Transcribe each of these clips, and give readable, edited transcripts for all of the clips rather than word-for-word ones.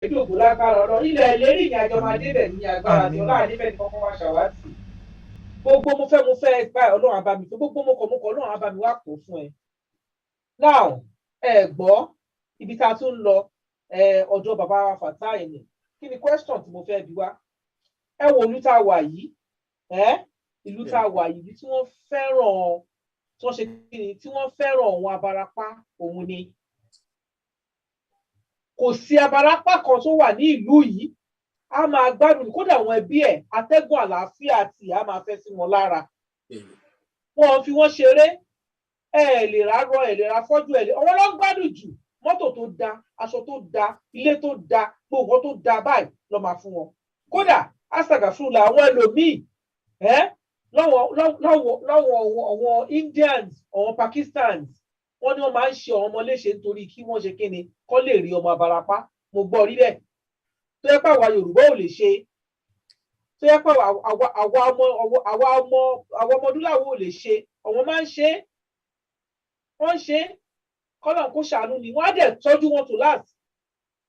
Ìdògbò lágbára ọ̀rọ̀ ilẹ̀ ìlérí ìyẹn, àjọ máa débẹ̀ ní agbára tí Àmín. Ọlọ́run nífẹ̀ẹ́ ní kọ́kọ́ wá ṣàwátì. Gbogbo mo fẹ́, mo fẹ́ báyìí, Ọlọ́run á bá mi fún. Gbogbo mo kọ̀, mo kọ̀, Ọlọ́run á bá mi wá kó fún ẹ. Now, ẹ gbọ́, ibi tá a tún ń lọ, ẹ ọ̀dọ̀ bàbá wa Fatai ni. Kí ni question tí mo fẹ́ bi wá? Ẹ wo ìlú tá a wà yìí, ẹ ìlú tá a wà yìí, ìlú tí wọ́n fẹ́ràn, tí wọ́n ṣe kí ni, tí wọ́n fẹ́ràn òun abarapá òun ni. Kò sí abarapá kan tó wà ní ìlú yìí, a máa gbádùn. Kódà àwọn ẹbí ẹ̀, atẹ́gùn àlàáfíà àti a máa fẹ́ sí wọn lára. Wọn fi wọ́n ṣeré. Ẹ lè rárọ, ẹ lè ra fọ́jú, ẹ lè ọwọ́ ló ń gbádùn jù. Mọ́tò tó da, aṣọ tó da, ilé tó da, gbogbo nǹkan tó da báyìí ló máa fún wọn. Kódà asàgàfúnla àwọn ẹlòmíì ẹ lọ́wọ́ àwọn Indians, àwọn Pakistans, wọ́n ní wọ́n máa ń ṣe àwọn ọmọ léṣe nítorí kí wọ́n ṣe kíni, kọ́ lè rí ọmọ abarapá. Mo gbọ́ rí bẹ́ẹ̀, tó yẹ pé àwa Yorùbá ò lè ṣe, tó yẹ pé àwa ọmọ adúláwọ̀ ò lè ṣe. Àwọn máa ń ṣe é, wọ́n ń ṣe é. Kọ́lọ́n kó ṣàánú ni. Wọ́n á dẹ̀ tọ́jú wọn to last.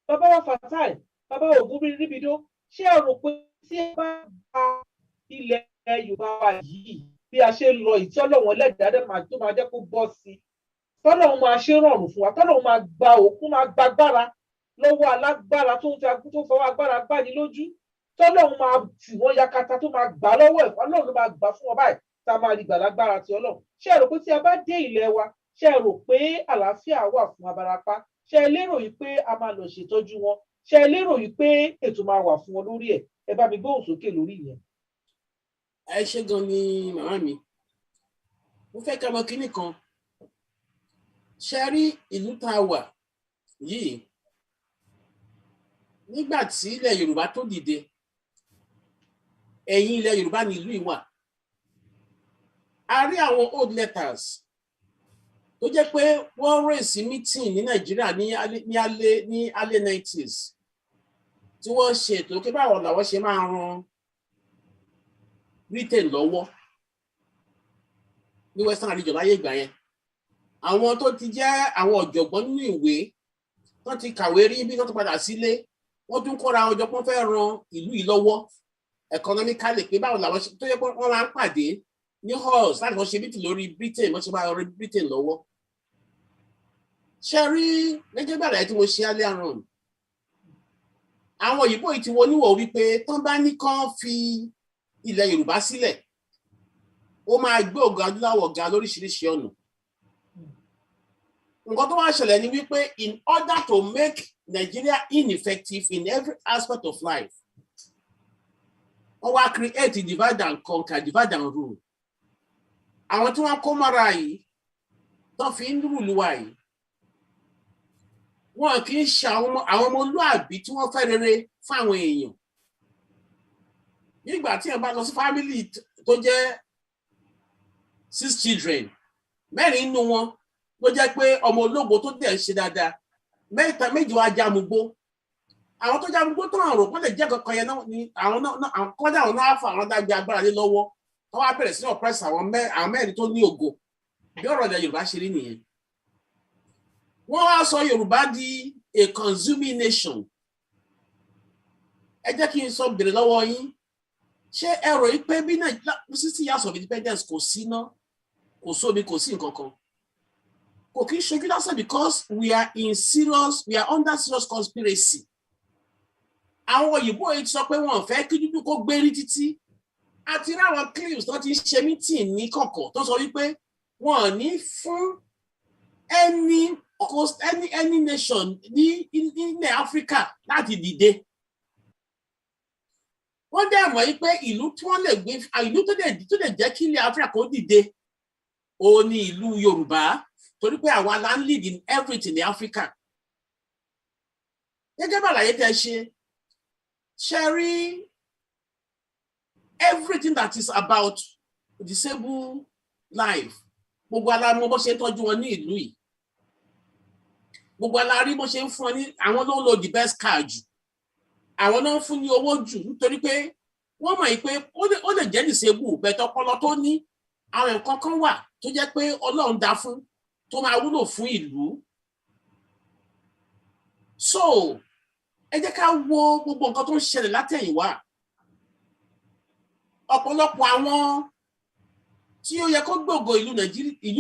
Bàbá wa Fatai, bàbá Ògúnríbidó, ṣé ẹ rò pé tí ẹ bá gba ilẹ̀ Yorùbá wa yìí bí a ṣe ń lọ yìí, tí Ọlọ́run ẹlẹ́dàá dẹ̀ máa tó máa jẹ́ kó bọ́ sí i, tọ́lọ́run máa ṣe rọrùn fún wa, tọ́lọ́run máa gba òkú, máa gba agbára lọ́wọ́ alágbára tó ń fi tó fọwọ́ agbára gbáni lójú, tọ́lọ́run máa tì wọ́n yakata, tó máa gbà lọ́wọ́ ẹ̀fọ́, Ọlọ́run ló máa gbà fún wọn báyìí, tá a máa rí gbà lágbára ti Ọlọ́run, ṣé ẹ rò pé tí a bá dé ilẹ̀ wa, ṣé ẹ rò pé àlàáfíà wà fún abarapá? Ṣé ẹ lérò yìí pé a máa lọ ṣètọ́jú wọn? Ṣé ẹ lérò yìí pé ètò máa wà fún wọn lórí ẹ̀? Ẹ bá mi gbóhùn sókè lórí ìyẹn. Ẹ ṣé gan ni, màmá mi. Mo fẹ́ ká mọ kinní kan. Ṣe rí ìlú tá a wà yìí, nígbà tí ilẹ̀ Yorùbá tó dìde, ẹ̀yìn ilẹ̀ Yorùbá ní ìlú yìí wà. A rí àwọn old letters tó jẹ́ pé wọ́n raise meeting ní Nàìjíríà ní early 90s, tí wọ́n ṣe ètò pé báwo làwọn ṣe máa ran Britain lọ́wọ́ ní Western Region láyé ìgbà yẹn. Àwọn tó ti jẹ́ àwọn ọ̀jọ̀gbọ́n nínú ìwé, tó ti kàwé rí bí wọ́n ti padà sílé, wọ́n tún kóra ọjọ́ pọ́n fẹ́ ran ìlú yìí lọ́wọ́ economically, pé báwo làwọn ṣe, tó yẹ pé wọ́n máa ń pàdé ní halls láti wọ́n ṣe meeting lórí Britain, wọ́n ṣe máa ran Britain lọ́wọ́. Ṣe rí, gẹ́gẹ́ bí àlàyé tí mo ṣe earlier on, àwọn òyìnbó yìí ti wọ níwọ̀ wípé tán bá ní kán fi ilẹ̀ Yorùbá sílẹ̀, ó máa gbé ògo adúláwọ̀ ga lóríṣiríṣi ọ̀nà. Nǹkan tó wá ṣẹlẹ̀ ni wípé in order to make Nigeria ineffective in every aspect of life, wọ́n wá create divide and conquer, divide and rule. Àwọn tí wọ́n kó mọ́ra yìí tó fi ń rule wa yìí, wọn kì í ṣe àwọn ọmọlúàbí tí wọ́n fẹ́ rere fún àwọn èèyàn. Nígbà tí ẹ bá lọ sí family tó jẹ́ six children, mẹ́rin nínú wọn ló jẹ́ pé ọmọ ológo tó dẹ̀ ń ṣe dáadáa, mẹ́ta, méjì wá jámugbó. Àwọn tó jámugbó tó hàn rò wọ́n lè jẹ́ kankan yẹn náà ni àwọn náà, àwọn kọjá, àwọn náà fà àwọn dágbé agbára lé lọ́wọ́, tó wá bẹ̀rẹ̀ sí oppress àwọn mẹ́rin tó ní ògo. Bí ọ̀rọ̀ ilẹ̀ Yorùbá ṣe rí nìyẹn. Wọ́n wá sọ Yorùbá di a consuming nation. Ẹ jẹ́ kí n sọ bèrè lọ́wọ́ yín, ṣé ẹ rò yí pé bí 60 years of independence, kò sí ná, kò sómi, kò sí nǹkan kan, kò kí ń ṣojú lásán? Because we are under serious conspiracy. Àwọn òyìnbó yìí sọ pé wọn ò fẹ́ kí dúdú kó gbérí títí. Àti ráwọn clips tó ti ń ṣe meeting ní kọ̀kọ̀, tó sọ wípé wọn ò ní fún any coast, any nation ní ilẹ̀ Áfíríkà láti dìde. Wọ́n dẹ̀ mọ̀ wípé ìlú tí wọ́n lè gbé, ìlú tó lè jẹ́ kí ilẹ̀ Áfíríkà kó dìde, òun ni ìlú Yorùbá, torí pé àwa la ń lead in everything ní Áfíríkà. Gẹ́gẹ́ bá àlàyé tẹ́ ṣe, ṣe rí, everything that is about disabled life, gbogbo alámọ bó ṣe ń tọ́jú wọn ní ìlú yìí. Gbogbo alárí bó ṣe ń fún wọn ní, àwọn ló ń lo the best car jù, àwọn náà ń fún ní owó jù, nítorí pé wọ́n mọ̀ pé ó lè jẹ́ disabled bẹ̀tẹ̀, ọpọlọ tó ní, àwọn nǹkan kan wà tó jẹ́ pé Ọlọ́run dá fún, tó máa wúlò fún ìlú. So Ẹ jẹ́ ká wo gbogbo nǹkan tó ń ṣẹlẹ̀ látẹ̀yìnwá. Ọ̀pọ̀lọpọ̀ àwọn tí ó yẹ kó gbòògò ìlú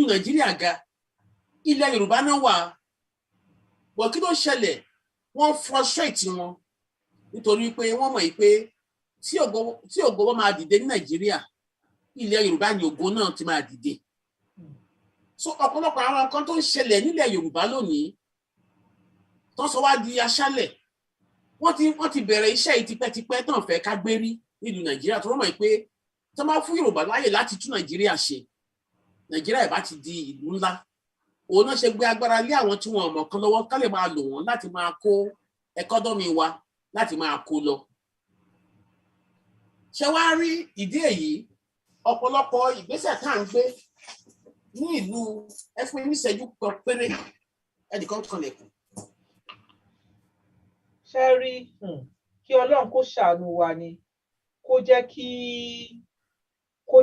Nàìjíríà ga, ilẹ̀ Yorùbá náà wà bọ̀. Kí ló ṣẹlẹ̀? Wọ́n frustrate wọn nítorí pé wọ́n mọ̀ yìí pé tí ògo wọn máa dìde ní Nàìjíríà, ilẹ̀ Yorùbá ni ògo náà ti máa dìde. So ọ̀pọ̀lọpọ̀ àwọn nǹkan tó ń ṣẹlẹ̀ nílẹ̀ Yorùbá lónìí tó sọ wá di aṣálẹ̀, wọ́n ti bẹ̀rẹ̀ iṣẹ́ yìí tipẹ́tipẹ́ tán fẹ́ ká gbérí nílùú Nàìjíríà, tó wọ́n mọ̀ pé tó máa fún Yorùbá láyè láti tún Nàìjíríà ṣe, Nàìjíríà ìbá ti di ìlú ńlá. Òun náà ṣe gbé agbára lé àwọn tí wọn mọ̀ kan lọ́wọ́ ká lè máa lò wọ́n láti máa kó economy wa, láti máa kó lọ. Ṣé wàá rí ìdí èyí, ọ̀pọ̀lọpọ̀ ìgbésẹ̀ tá à ń gbé ní ìlú, ẹ fún mi ní ìṣẹ́jú kan péré, ẹnìkan kanlẹ̀kùn. Ṣe rí, kí Ọlọ́run kó ṣàánú wa ni, kó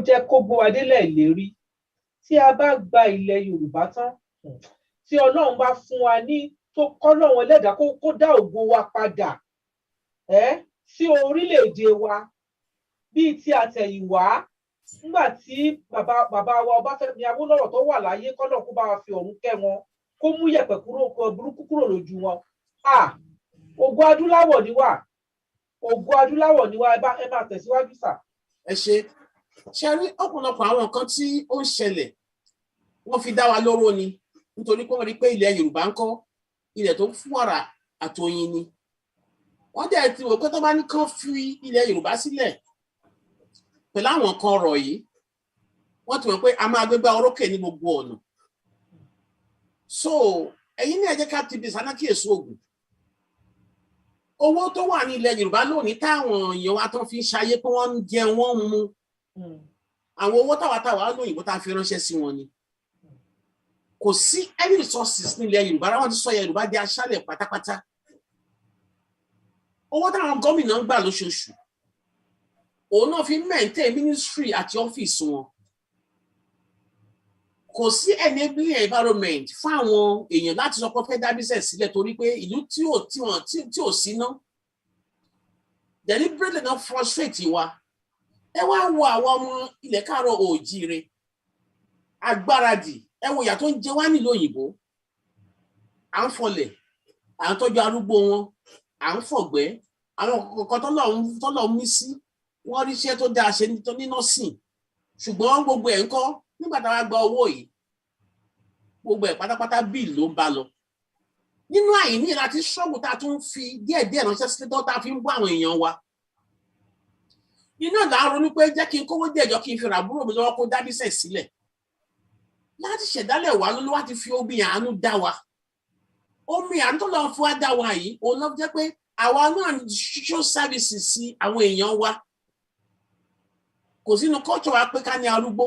jẹ́ kó gbó wa délẹ̀ ìlérí. Tí a bá gba ilẹ̀ Yorùbá tán, tí Ọlọ́run bá fún wa ní tó kọ́lọ́run ẹlẹ́dàá kó dá ògo wa padà ẹ́ sí orílẹ̀-èdè wa bíi ti àtẹ̀yìnwá, nígbà tí bàbá wa Ọbáfẹ́mi Awólọ́wọ̀ tó wà láyé, kọ́lọ́run kó bá wa fi ọ̀run kẹ́ wọn, kó mú yẹ̀pẹ̀ kúrò burúkú kúrò lójú wọn. Ah, ògo adúláwọ̀ ni wá, ògo adúláwọ̀ ni wá. Ẹ máa tẹ̀síwájú, sà. Ẹ ṣe. Ṣe rí ọ̀pọ̀lọpọ̀ àwọn nǹkan tí ó ń ṣẹlẹ̀, wọ́n fi dá wa lóró ni, nítorí pé wọ́n rí pé ilẹ̀ Yorùbá ń kọ́ ilẹ̀ tó ń fún wàrà àtòyin ni. Wọ́n dẹ̀ ti wò pé tó bá ní kán fi ilẹ̀ Yorùbá sílẹ̀ pẹ̀lú àwọn nǹkan ọ̀rọ̀ yìí, wọ́n ti mọ̀ pé a máa gbégbá orókè ní gbogbo ọ̀nà. So ẹ̀yin ní ẹ jẹ́ ká ti bí sánákì èso ògùn owó tó wà ní ilẹ̀ Yorùbá lónìí táwọn èèyàn wa tó fi ń ṣayé pé wọ́n ń jẹun, wọ́n ń mu, àwọn owó táwa táwa lóyìnbó tá a fi ránṣẹ́ sí wọn ni. Kò sí any resources nílẹ̀ Yorùbá rárá. Wọ́n ti sọ Yorùbá di aṣálẹ̀ pátápátá. Owó táwọn gómìnà ń gbà lóṣooṣù, òun náà fi maintain ministry àti ọ́fíìsì wọn. Kò sí enabling environment fún àwọn èèyàn láti sọ pé fẹ́ dá business sílẹ̀, torí pé ìlú tí ò tí wọn tí ò sí ná, deliberately náà frustrate wa. Ẹ wá wo àwọn ọmọ ilẹ̀ káàárọ̀ oòjíire agbáradì, ẹ wo ìyà tó ń jẹ wá nílùú òyìnbó. À ń fọlẹ̀, à ń tọ́jú arúgbó wọn, à ń fọ̀gbẹ́, àwọn kọ̀ọ̀kan tọ́lọ̀ ń mí sí. Wọ́n rí iṣẹ́ tó dáa ṣe ní nursing, ṣùgbọ́n gbogbo ẹ̀ ń kọ́ nígbà tá a gba owó yìí, gbogbo ẹ̀ pátápátá bill ló ń bá lọ. Nínú àìní láti ṣọ́ọ̀bù tá a tún fi díẹ̀díẹ̀ ránṣẹ́ sílé tó tá a fi ń bọ́ àwọn èèyàn wa inú ẹ̀dá ronú pé jẹ́ kí n kówó díẹ̀ jọ, kí n fi ràbúrò mi lọ́wọ́ kó dá business sílẹ̀. Láti ṣẹ̀dálẹ̀ wá ló wá ti fi omi àánú dá wa. Omi àánú tó lọ́ọ́ fún wa dá wa yìí, òun ló jẹ́ pé àwa náà ní social services sí àwọn èèyàn wa. Kò sínú culture wa pé ká ní arúgbó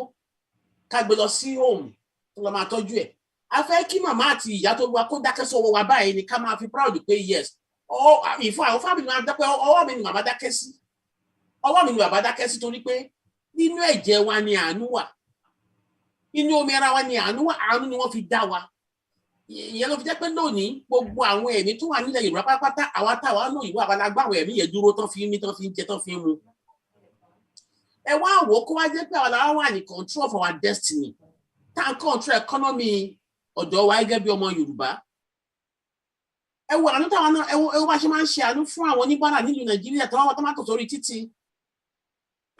ká gbé lọ sí home tó lọ máa tọ́jú ẹ̀. A fẹ́ kí màmá àti ìyá tó wá kó dákẹ́ sọ́wọ́ wa báyìí ni, ká máa fi proud pé yes, ìfún àwọn family máa dápẹ́, ọwọ́ mi ni màmá dákẹ́ sí, ọwọ́ mi ni bàbá dákẹ́ sí, torí pé nínú ẹ̀jẹ̀ wa ni àánú wà, inú omi ara wa ni àánú wà. Àánú ni wọ́n fi dá wa. Ìyẹn ló fi jẹ́ pé lónìí, gbogbo àwọn ẹ̀mí tó wà nílẹ̀ Yorùbá pátápátá, àwa táwa lóyìnbó, àwa la gbá àwọn ẹ̀mí yẹn dúró, tán fi ń mí, tán fi ń jẹ, tán fi ń mu. Ẹ wá wò ó, kó wá jẹ́ pé àwa làwa wà ní control of our destiny, tá à ń control economy ọ̀dọ́ wa gẹ́gẹ́ bí ọmọ Yorùbá. Ẹ wo àánú táwọn náà, ẹ wo bá ṣe máa ń ṣe àánú fún àwọn oníbàárà nílùú Nàìjíríà tó wọ́n tó máa tò sórí títì.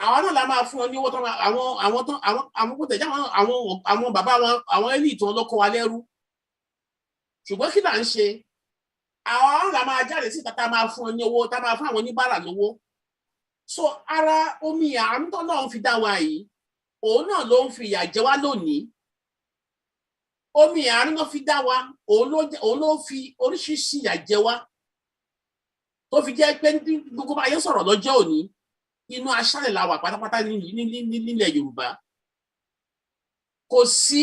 Àwọn náà la máa fún wọn ní owó tó máa àwọn tó àwọn kò tẹ̀jẹ́ àwọn bàbá wọn, àwọn elite wọn ló kó wa lẹ́rú. Ṣùgbọ́n kí là ń ṣe? Àwọn náà la máa jáde síta, tá a máa fún wọn ní owó, tá a máa fún àwọn oníbàárà lówó. So ara omi àánú tó náà fi dá wa yìí, òun náà ló ń fi ìyà jẹ wá lónìí. Omi àánú ló fi dá wa, òun ló fi oríṣiríṣi ìyà jẹ wá, tó fi jẹ́ pé ní gbogbo ayé sọ̀rọ̀ lọ́jọ́ òní, inú aṣálẹ̀ la wà pátápátá nílẹ̀ Yorùbá. Kò sí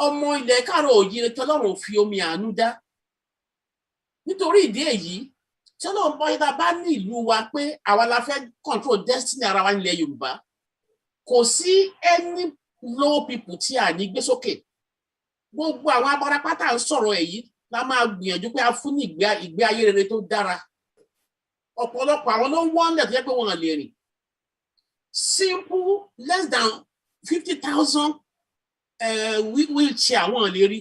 ọmọ ilẹ̀ káàrọ̀ òjíire tí Ọlọ́run fi omi àánú dá. Nítorí ìdí èyí, tí Ọlọ́run bá yẹ bá ní ìlú wa pé àwa la fẹ́ control destiny ara wa nílẹ̀ Yorùbá, kò sí any low people tí a ní gbé sókè. Gbogbo àwọn abarapátá ń sọ̀rọ̀ èyí la máa gbìyànjú pé a fún ní ìgbé ayé rere tó dára. Ọ̀pọ̀lọpọ̀ àwọn ló ń wọ́n lẹ̀ tó jẹ́ pé wọ́n lè rìn. Simple, less than 50,000 wheelchair wọn lè rí.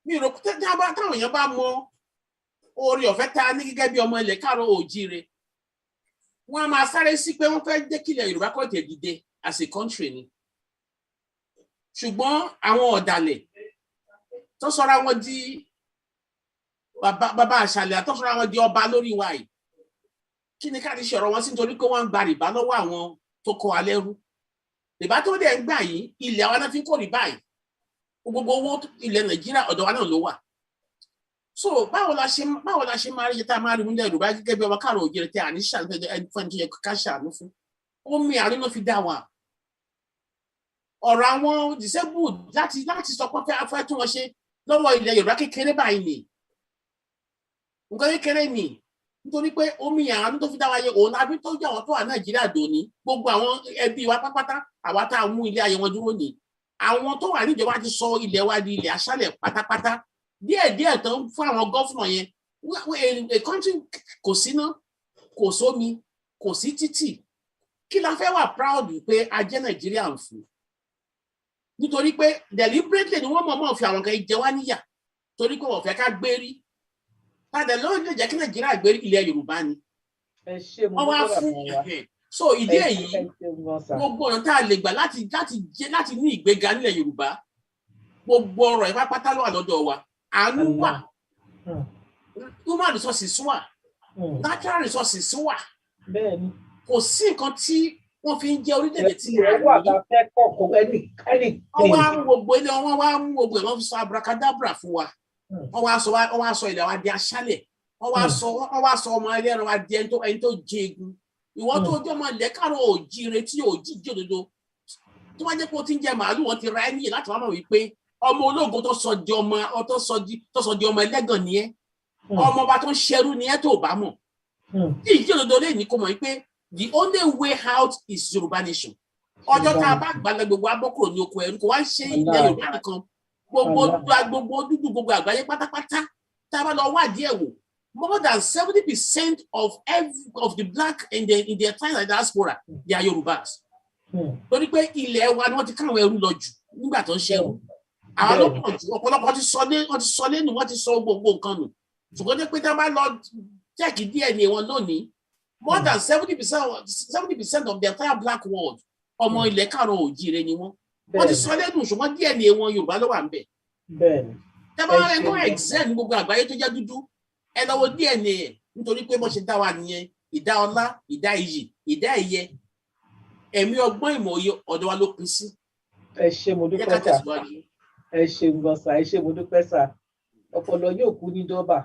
Mi rò pé táwọn èèyàn bá mọ oore ọ̀fẹ́ tá a ní gẹ́gẹ́ bí ọmọ ilẹ̀ káàárọ̀ òjíire, wọ́n á máa sáré sí pé wọ́n fẹ́ jẹ́ kí ilẹ̀ Yorùbá kó tètè dìde as a country ni. Ṣùgbọ́n àwọn ọ̀dàlẹ̀ tó sọra wọn di bàbá àṣàlẹ̀, tó sọra wọn di ọba lórí wa yìí, kí ni ká ti ṣọ̀rọ̀ wọn sí? Nítorí pé wọ́n ń gba rìbá lọ́wọ́ àwọn tó kọ́ alẹ́ rú. Rìbá tó dẹ̀ ń gbà yìí, ilẹ̀ wa náà fi ń kó rìbá yìí. Gbogbo owó ilẹ̀ Nàìjíríà, ọ̀dọ̀ wa náà ló wà. So báwo la ṣe máa rí tá a máa rí nílẹ̀ Yorùbá gẹ́gẹ́ bí ọmọ káàrọ̀ òjìrè tí a ní ṣàánú ẹni fún ẹni tó yẹ ká ṣàánú fún? Omi àárín náà fi dá wa. Ọ̀rọ̀ àwọn disabled láti sọ pé fẹ́ tún wọn ṣe lọ́wọ́ ilẹ̀ Yorùbá, kékeré báyìí ni, nǹkan kékeré ni, nítorí pé omi àánú tó fi dá wa yẹ òun lábí tó jẹ́ àwọn tó wà Nàìjíríà dòní. Gbogbo àwọn ẹbí wa pátápátá, àwa tá a mú ilé ayé wọn dúró ni. Àwọn tó wà níjọba ti sọ ilẹ̀ wa di ilẹ̀ aṣálẹ̀ pátápátá. Díẹ̀díẹ̀ tó ń fún àwọn governor yẹn, a country kò síná, kò sómi, kò sí títì, kí la fẹ́ wà proud pé a jẹ́ Nàìjíríà ń fún? Nítorí pé deliberately ni wọ́n mọ̀ọ́mọ̀ fi àwọn kan jẹ wá níyà, torí pé wọ́n fẹ́ ká gbérí padà ló lè jẹ́ kí Nàìjíríà gbérí. Ilẹ̀ Yorùbá ni Ẹ ṣé, mo wọ́n wá dúpẹ́, fún. Bàbá wa. So ìdí Ẹ èyí, ṣé, ẹ ṣeun gan sà. gbogbo ọ̀nà tá a lè gbà láti láti jẹ́ láti ní ìgbéga nílẹ̀ Yorùbá, gbogbo ọ̀rọ̀ ìpápátá ló wà lọ́dọ̀ wa. Àánú wà, human resources wà, natural resources wà. Kò sí nǹkan tí wọ́n fi ń jẹ́ orílẹ̀-èdè tí a Ilẹ̀ wà ní. tá a fẹ́ kọ̀kọ́ ẹnì ẹnì. Wọ́n wá mú gbogbo ilé wọn, wá mú gbogbo ẹ̀, wọ́n fi sọ abracadabra fún wa. Wọ́n wá sọ ilẹ̀ wa di aṣálẹ̀. Wọ́n wá sọ ọmọ ẹlẹ́ran wa di ẹni tó jẹ egun. Ìwọ tó jẹ́ ọmọ ilẹ̀ káàrọ̀ òjíire tí ò jíjí òdodo, tó wá jẹ́ pé o ti ń jẹ màálù, wọ́n ti ra ẹ́ níyì láti wá mọ̀ wípé ọmọ ológo tó sọ di ọmọ ẹlẹ́gàn ni ẹ́. Ọmọ ọba tó ń ṣẹrú ni ẹ́ tó bá mọ̀. Tí ìjí òdodo lè ní kó mọ̀ wípé the only way out is Yorùbá nation. Ọjọ́ tá a bá gbalẹ̀, gbogbo abọ́kùrò ní oko ẹrú. Kò wá ń ṣe ilẹ̀ Yorùbá nìkan, gbogbo gbogbo dúdú, gbogbo àgbáyé pátápátá. Tá a bá lọ wádìí ẹ̀ wò, more than 70% of the black in the entire diaspora, they are Yorùbás, torí pé ilẹ̀ wa ni wọ́n ti káwọn ẹrú lọ jù nígbà tó ń ṣe ẹrú. Àwọn ló pọ̀ jù. Ọ̀pọ̀lọpọ̀ ti sọ lé, wọ́n ti sọ lẹ́nu, wọ́n ti sọ gbogbo nǹkan nù. Ṣùgbọ́n jẹ́ pé tá a bá lọ check DNA wọn lónìí, more than 70% of the entire black world, ọmọ ilẹ̀ káàrọ̀ òjíire ni wọ́n. Wọ́n ti sọ lẹ́nu, ṣùgbọ́n DNA wọn, Yorùbá ló wà ń bẹ̀. Tẹ́bá rẹ̀ tó excel ní gbogbo àgbáyé tó jẹ́ dúdú, ẹ lọ wo DNA ẹ̀, nítorí pé bó ṣe dá wa nìyẹn. Ìdá ọlá, ìdá iyì, ìdá ẹ̀yẹ, ẹ̀mí, ọgbọ́n, ìmọ̀, òye, ọ̀dọ̀ wa ló pín sí. Ẹ ṣé, mo Ẹ jẹ́ dúpẹ́ ká sà. tẹ̀síwájú. Ẹ ṣeun gan sà, ẹ ṣé, mo dúpẹ́ sà. Ọpọlọ yóò kú ní dọ́bà.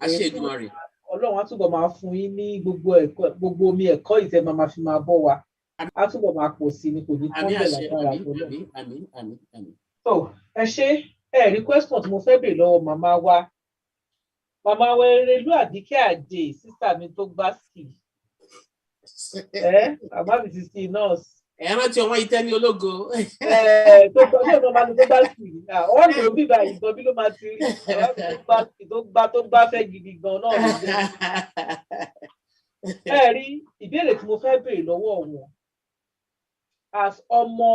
Àṣẹ Èdùmàrè. Ọlọ́run á túbọ̀ máa fún yín ní gbogbo ẹ̀kọ́, gbogbo omi ẹ̀kọ́ ìtẹ́ máa fi máa bọ́ wa, á túbọ̀ máa pọ̀ sí ni, kò ní tán Àmín. bẹ̀ Àṣẹ. lágbára Àmín. tó náà. Àmín, àmín, àmín, àmín. So ẹ ṣé. Ẹ rí question tí mo fẹ́ béèrè lọ́wọ́ màmá wa, màmá wa Erelú Àbíkẹ́ Àdè, sister mi tó gbá sí ẹ, màmá mi ti sí nurse. Ẹ rántí ọmọ yìí tẹ́ ní ológo. Ẹ tó gbọ́ yóò náà máa ní tó gbá sí wọ́n lò ó bíbá ìgbọ́n bí ló máa ti rí màmá mi tó gbá sí, tó gbá fẹ́ gidi gan náà ló jẹ́. Ẹ rí ìbéèrè tí mo fẹ́ béèrè lọ́wọ́ wọn, as ọmọ,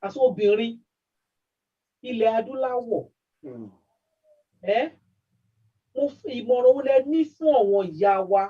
as obìnrin ilẹ̀ adúláwọ̀, ẹ mo ìmọ̀ràn wo lẹ ní fún àwọn ìyá wa?